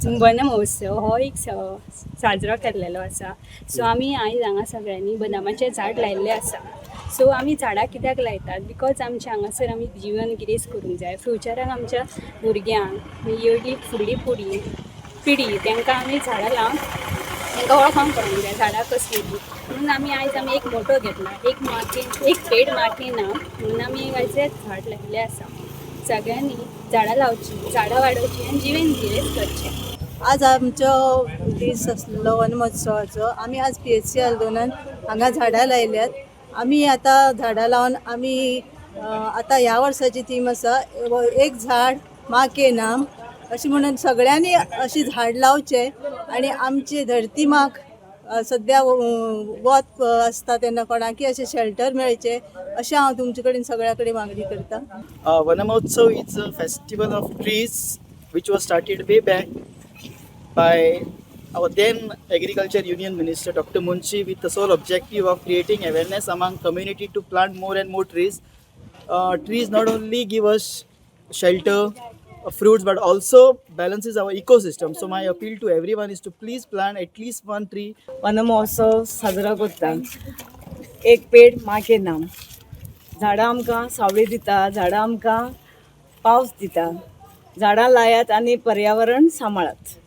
One महोत्सव हो एक साजरो केल्लेलो आसा. सो आमी आयज हांगा सगळ्यांनी बदामाचें झाड लायिल्लें आसा. सो आमी झाडां कित्याक लायतात? Because आमच्या हांगासर आमी जिवन गिरेस्त करूंक जाय. फ्युचराक आमच्या भुरग्यांक, येवली फुडली फुडली पिढी, तांकां आमी झाडां लावन तांकां वळखोंक पडूंक जाय झाडां कसलीं तीं. म्हणून आमी आयज आमी एक मोटो घेतला, एक माँ के, एक पेड माँ के नाम म्हणून आमी एक आयज झाड लायिल्लें आसा. सगळ्यांनी झाडां लावची, झाडां वाडोवची आनी जिवन गिरेस्त करचें. आज आमचो दीस आसलेलो वन महोत्सवाचो. आमी आज पीएचसी आल्दोनान हांगा झाडां लायल्यात. आमी आतां झाडां लावन आमी आतां ह्या वर्साची थीम आसा एक झाड माँ के नाम अशें म्हणून सगळ्यांनी अशी झाड लावचें आनी आमची धरती माक सद्या वत आसता तेन्ना कोणाकय अशें शेल्टर मेळचें अशें हांव तुमचे कडेन सगळ्या कडेन मागणी करता. Vanamahotsav is a festival of trees which was started way back by our then Agriculture Union Minister Dr. Munshi with the sole objective of creating awareness among community to plant more and more trees. Trees not only give us shelter, fruits, but also balances our ecosystem. So my appeal to everyone is to please plant at least one tree. Van Mahotsav साजरो करता. एक पेड माँ K नाम. झाडां आमकां सावळी दिता, झाडां आमकां पावस दिता. झाडां लायात आनी पर्यावरण सांबाळात.